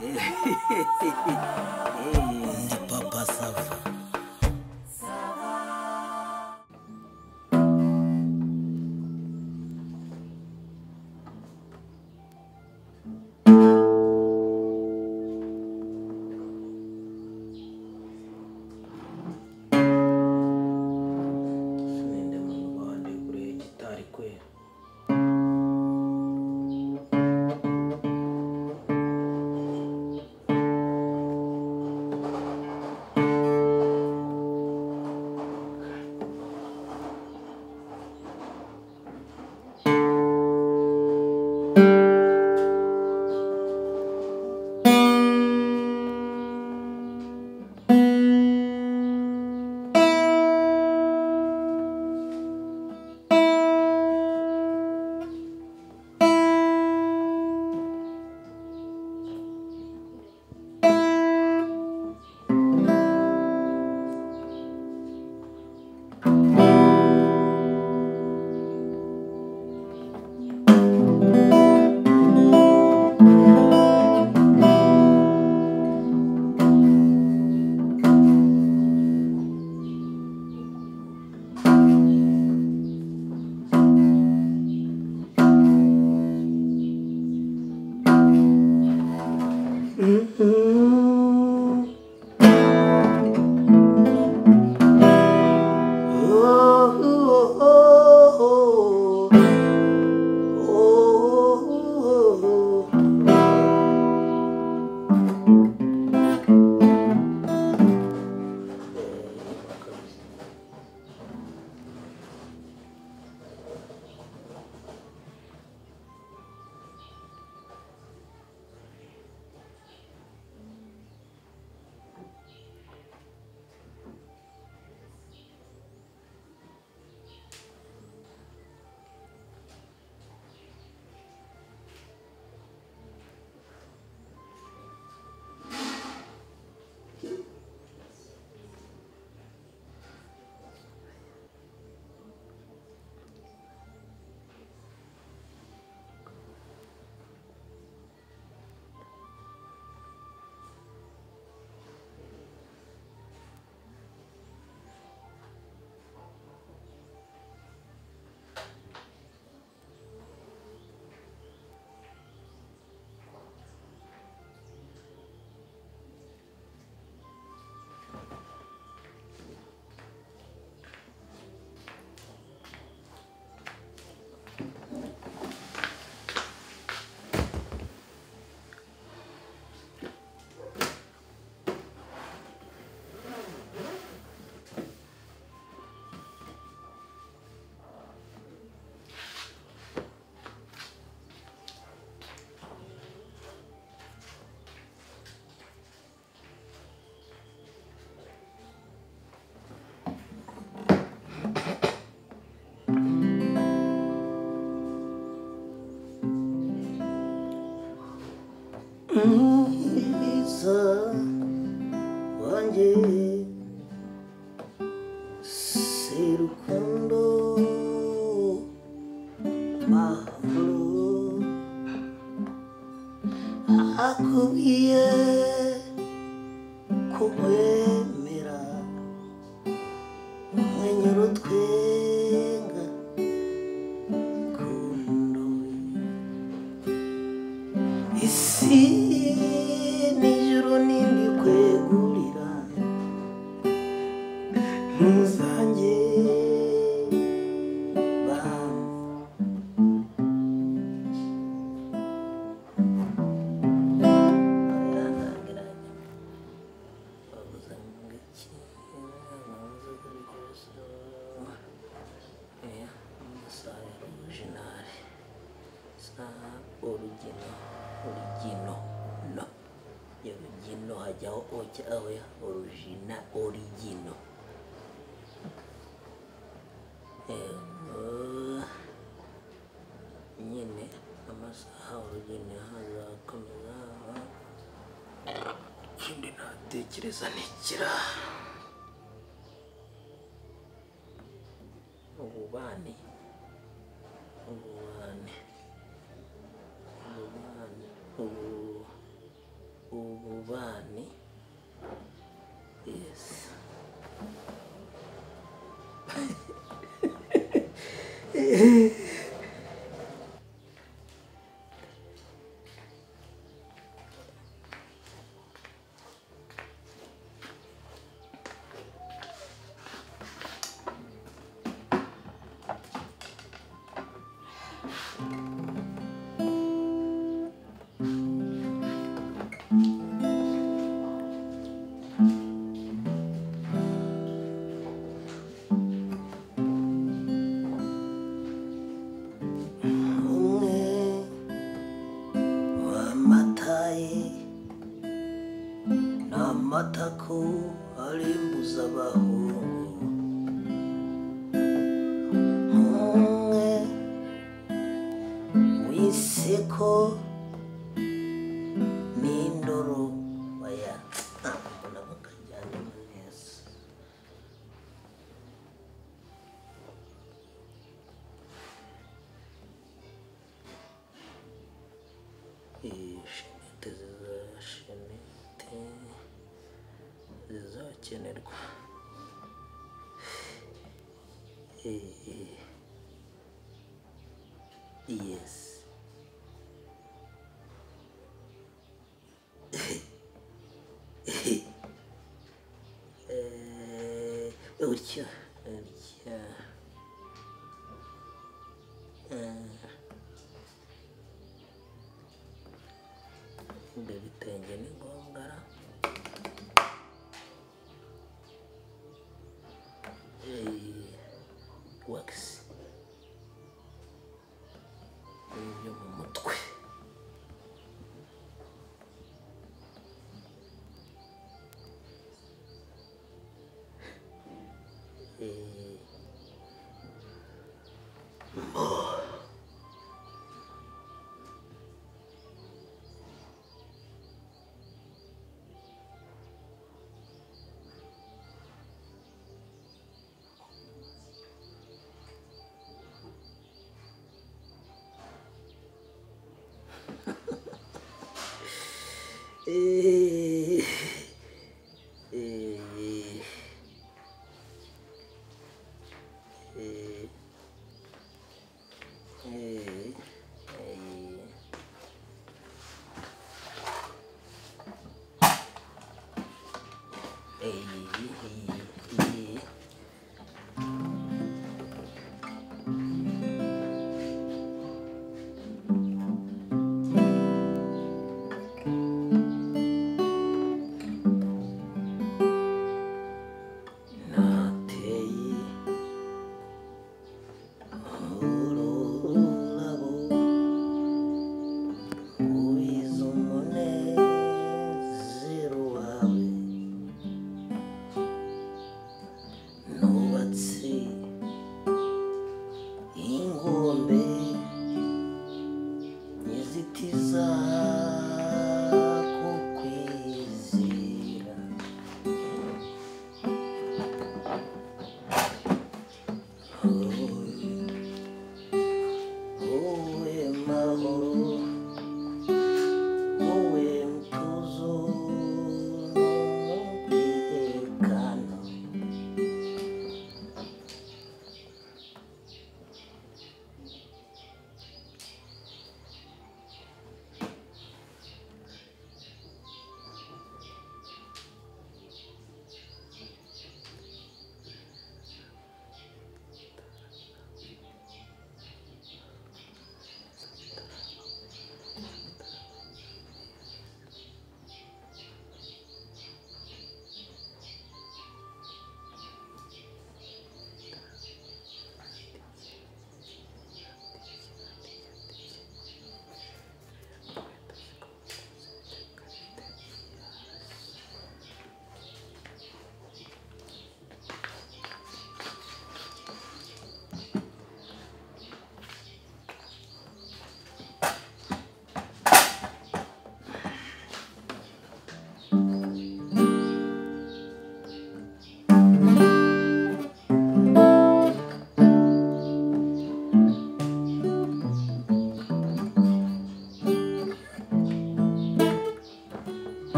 Ndi Papa Sava. Sinende mu Rwanda iguriye gitari kwera. Mwiza wanjye Serukundo mahoro akubwiye kukwemera umwenyura utwenga kundo isi n'ijuru nimbikwegurira ntuzange Origino hajyaho oya origina origino nyine amasaha origino hazakomeza ikindi natekereza nikira ububani ububani ububani Amatako arimbuza abahungu umwe wiseko n'indoro oya mbona bakajyanemo neza. Shenete zizashenete zizakenerwa. Yes. Utya utya. Ibyo bitenge ni ngombwa ra. Wax ibyo mu mutwe.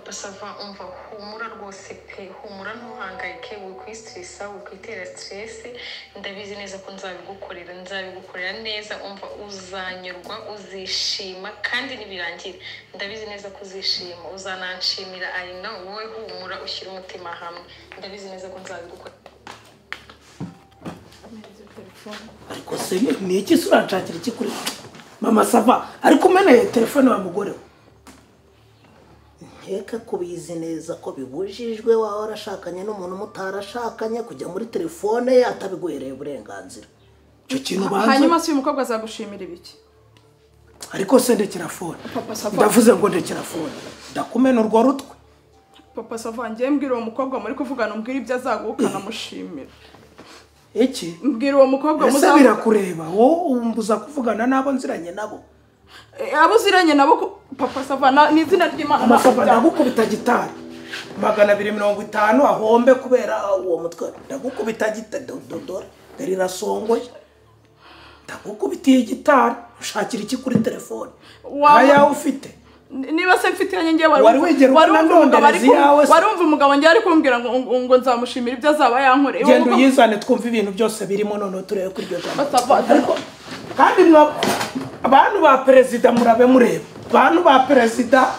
Papa Sava, umva, humura rwose pe, humura, ntuhangayike, wikwistressa, wikwitera stress. Ndabizi neza ko nzabigukorera, nzabigukorera neza. Umva, uzanyurwa, uzishima, kandi nibirangira ndabizi neza ko uzishima, uzananshimira. I know. Wowe humura, ushyira umutima hamwe, ndabizi neza ko nzabigukorera. Ariko se ni iki se uranshakira iki kuri Mama Sava? Ariko umeneye telefone wa mugore we. Nkeka ko ubizi neza ko bibujijwe, waba warashakanye n'umuntu mutarashakanye, kujya muri telefone ye atabiguhereye uburenganzira. Icyo kintu banza. Hanyuma se uyu mukobwa azagushimira ibiki? Ariko se ndekera phone. Papa Sava. Ndavuze ngo ndekera phone, ndakumena urwo rutwe. Papa Sava, njye mbwira uwo mukobwa muri kuvugana, umbwira ibyo azaguha ukanamushimira. Iki? Mbwira uwo mukobwa. Ese muzavuga. Birakureba wowe? Umbuza kuvugana n'abo nziranye nabo. Abo uziranye nabo Papa Sava, ni izina ry'Imana. Mama Sava, ndagukubita gitari 250 ahombe kubera uwo mutwe. Ndagukubita gitari, dore dore irasongoye, ndagukubitiye gitari. Ushakira iki kuri telefone? Ayawe ufite? Niba se mfite iyanjye njye wari Wari wigera wari ubona wumva umugabo ari ndondereza iyawe se? Wari wumva umugabo njye ari kumbwira ngo nzamushimira ibyo azaba yankoreye. Uwo Genda uyizane twumve ibintu byose birimo, noneho turebe kuri iryo jambo. Papa Sava, Ariko kandi abantu ba perezida, murabe mureba bantu ba perezida.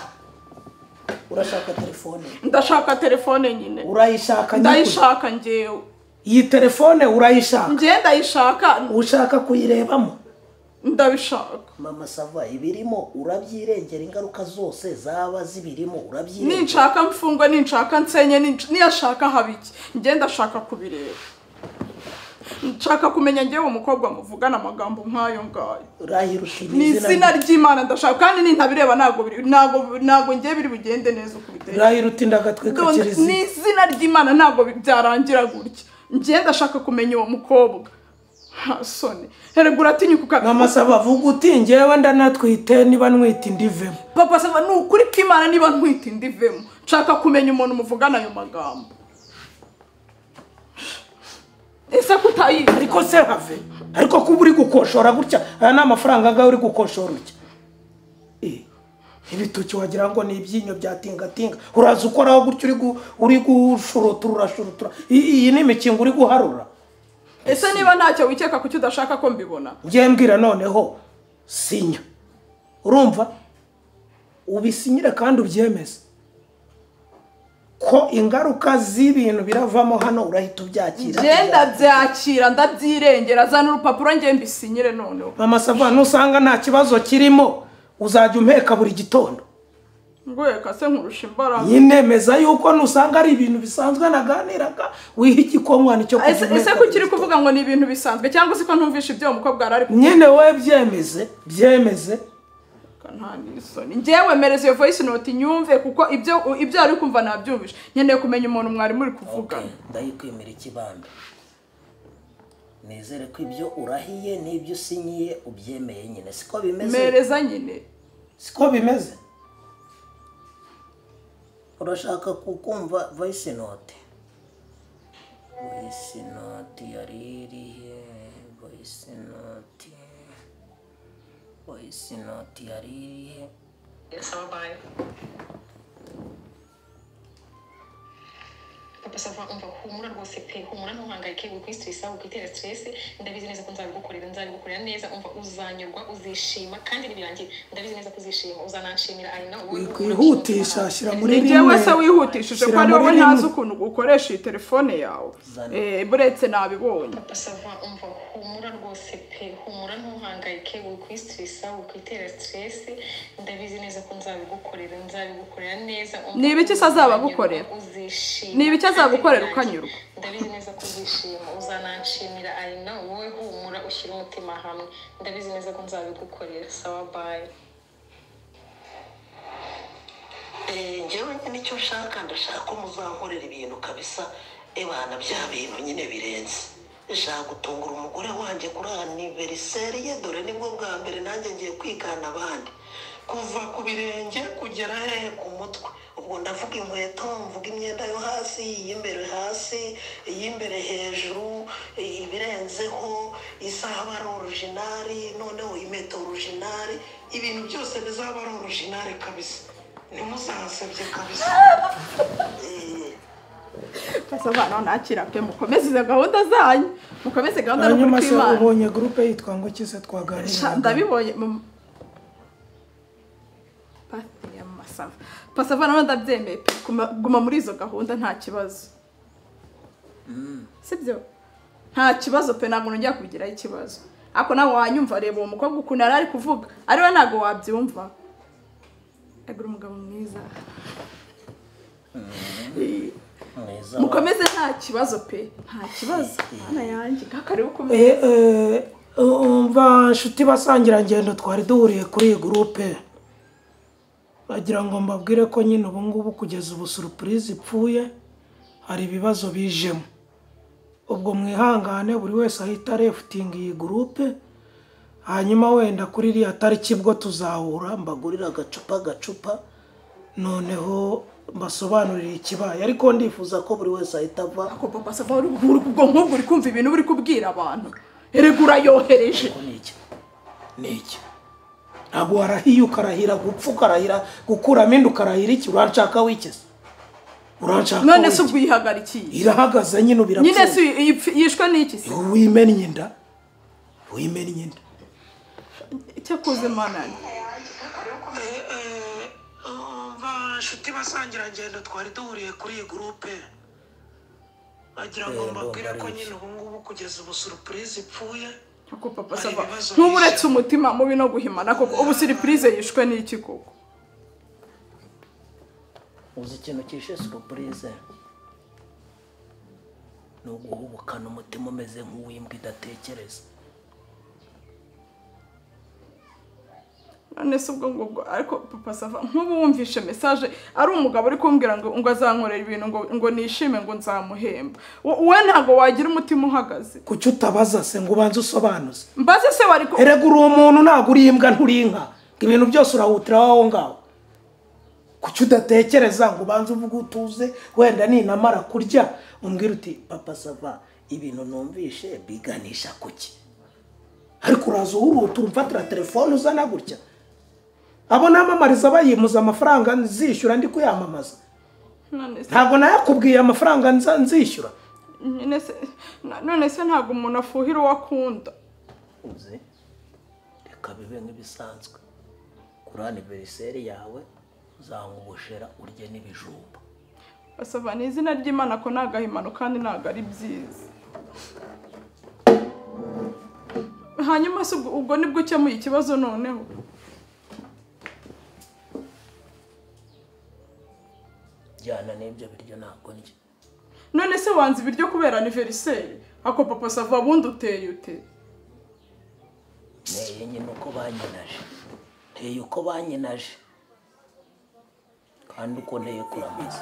Urashaka telefone? Ndashaka telefone nyine. Urayishaka nyakuri? Ndayishaka njyewe. Iyi telefone urayishaka? Njye ndayishaka. Ushaka kuyirebamo? Ndabishaka. Mama Sava, ibirimo urabyirengera, ingaruka zose zaba zibirimo urabyirengera. Ninshaka mfungwe, ninshaka nsenye, niyashaka haba iki, njye ndashaka kubireba, nshaka kumenya njyewe umukobwa muvugana amagambo nk'ayo ngayo. Rahira ushima. Ni izina ry'Imana, ndashaka, kandi nintabireba ntabwo ngiye biri bugende neza uko biteye. Rahira uti ndagatwika Ni kiliziya. izina ry'Imana, ntabwo byarangira gutya. Njye ndashaka kumenya uwo mukobwa. Nta soni, erega uratinyuka Mama Sava, vuga uti njyewe ndanatwite, niba ntwite indivemo. Papa Sava, ni ukuri k'Imana, niba ntwite indivemo. Nshaka kumenya umuntu muvugana ayo magambo. Ese kutayizi? Ariko se have, ariko kuba uri gukoshora gutya, aya ni amafaranga angahe uri gukoshora utya? Ibitoki wagira ngo ni ibyinyo bya tingatinga. Uraza ukoraho gutya, uri gushurutura, urashurutura. Iyi ni imikingo uri guharura. Ese niba ntacyo wikeka, kuki udashaka ko mbibona? Njye mbwira noneho, sinya, urumva? Ubisinyire kandi ubyemeze ko ingaruka z'ibintu biravamo hano urahita ubyakira. Njye ndabyakira, ndabyirengera. Zana urupapuro njye mbisinyire noneho. Mama Sava, nusanga nta kibazo kirimo, uzajya umpeka buri gitondo. Ngweka se nkurusha imbaraga? Nyinemeza yuko nusanga ari ibintu bisanzwe naganiraga, wiha igikomwa nicyo kujya Ese umpeka ese buri kuki uri gitondo. kuvuga ngo ni ibintu bisanzwe, cyangwa se ko ntumvishe ibyo uwo mukobwa yari ari kuvuga? Nyine wowe byemeze, byemeze. Nta n'isoni. Njyewe mereza iyo voice note nyumve, kuko ibyo ari kumva nabyumvishe. Nkeneye kumenya umuntu mwari muri kuvugana. Okay, ndayikwimira ikibambe. Nizere ko ibyo urahiye n'ibyo usinyiye ubyemeye nyine, siko bimeze? Mereza nyine. Siko bimeze? Urashaka kukumva voice note? Voice note yari irihe? Voice note, voice note yari irihe? Sawa, bye. Papa Sava, umva, humura rwose pe, humura, ntuhangayike, wikwistressa, wikwitera stress. Ndabizi neza ko nzabigukorera, nzabigukorera neza. Umva, uzanyurwa, uzishima, kandi nibirangira ndabizi neza ko uzishima, uzananshimira. I know. Wowe humura, Wikwihutisha, shyira muri Ni njyewe rimwe. se wihutishije ko Shyira ari muri wowe ntazi rimwe. ukuntu ukoresha iyi telefone yawe? Buretse nabibonye. Papa Sava, umva, humura rwose pe, humura, ntuhangayike, wikwistressa, wikwitera stress. Ndabizi neza ko nzabigukorera, nzabigukorera neza. Umva, Ni ibiki se azaba agukorera? uzishima. Ni ibiki azagukorera ukanyurwa? Ndabizi neza ko uzishima, uzananshimira. I know. Wowe humura, ushyira umutima hamwe, ndabizi neza ko nzabigukorera. Sawa, bye. Njyewe nyine icyo nshaka, ndashaka ko muzankorera ibintu kabisa, ebana bya bintu nyine birenze. Ndashaka gutungura umugore wanjye kuri anniversaire ye. Dore nibwo bwa mbere nanjye ngiye kwigana abandi, kuva ku birenge kugera hehe, ku mutwe. Ubwo ndavuga inkweto, mvuga imyenda yo hasi, iy'imbere hasi, iy'imbere hejuru, ibirenzeho, isaha aba ari original, noneho impeta original, ibintu byose bizaba ari original kabisa. Ntimuzansebye kabisa. Papa nawe nakira pe, mukomeze izo gahunda zanyu, mukomeze gahunda no Hanyuma se kwimana. ubonye groupe yitwa ngo ki se twaganira? Ndabibonye ya Masava. Pasava nawe ndabyemeye pe, guma muri izo gahunda nta kibazo. Sibyo? Nta kibazo pe, ntabwo nongera kubigiraho ikibazo. Ariko nawe wanyumva, reba uwo mukobwa ukuntu yari ari kuvuga, ariwe ntabwo wabyumva. Agura umugabo mwiza. Mukomeze nta kibazo pe, nta kibazo. Mana yanjye kakari ukomeze. Umva nshuti basangira ngendo twari duhuriye kuri iyi groupe, bagira ngo mbabwire ko nyine ubu ngubu kugeza ubu surprise ipfuye, hari ibibazo bijemo. Ubwo mwihangane buri wese ahita refutinga iyi groupe, hanyuma wenda kuri iriya tariki bwo tuzahura mbagurira agacupa noneho mbasobanurira ikibaye. Ariko ndifuza ko buri wese ahita ava. Ako papa sava uri ubwo uri kumva ibintu uri kubwira abantu. Erega urayohereje. Niki ntabwo warahiye ukarahira gupfa, ukarahira gukuramo inda, ukarahira iki? Uranshaka wikese? Uranshaka none se ubwo uyihagarikiye? Irahagaze nyine birapfuye. Nyine se yishwe n'iki se? Wimennye inda, wimennye inda. Cyakoze Mana. Umva nshuti basangira ngendo twari duhuriye kuri iyi groupe, bagira ngo mbabwire ko nyine ubu ngubu kugeza ubu surprise ipfuye. Ako papa sava nkubu uretse umutima mubi no guhimana koko, ubu surprise yishwe n'iki koko? Uzi ikintu kishe surprise? Ni uguhubukana umutima umeze nk'uw'imbwa idatekereza. None se ubwo ngubwo, ariko papa sava nkubu wumvishe message ari umugabo uri kumbwira ngo azankorera ibintu ngo nishime ngo nzamuhemba, wowe ntago wagira umutima uhagaze. Kuki utabaza se ngo ubanze usobanuze? Mbaze se wari erega uri umuntu ntago uri imbwa, nturi inka, ibintu byose urahutira aho ngaho. Kuki udatekereza ngo ubanze uvuge utuze, wenda ninamara kurya umbwira uti papa sava ibintu numvishe biganisha kuki? Ariko uraza uhuruta umfatira telefone uzana gutya. Abo namamariza bayimuza amafaranga nzishyura ndi kuyamamaza. Ntabwo nayakubwiye amafaranga nzishyura. None se ntabwo umuntu afuhira uwo akunda. Uzi reka bibe nk'ibisanzwe, kuri anniversaire yawe uzangubushera urye n'ibijumba. Basava ni izina ry'Imana ko nagahimano kandi ntago ari byiza. Hanyuma se ubwo nibwo ukemuye ikibazo noneho? Jyana n'ibyo biryo ntabwo ndya. None se wanze ibiryo kubera anniversaire? Ako papa sava bundi uteye ute? Nteye nyine uko banyinaje, nteye uko banyinaje, kandi uko nteye kuramaze.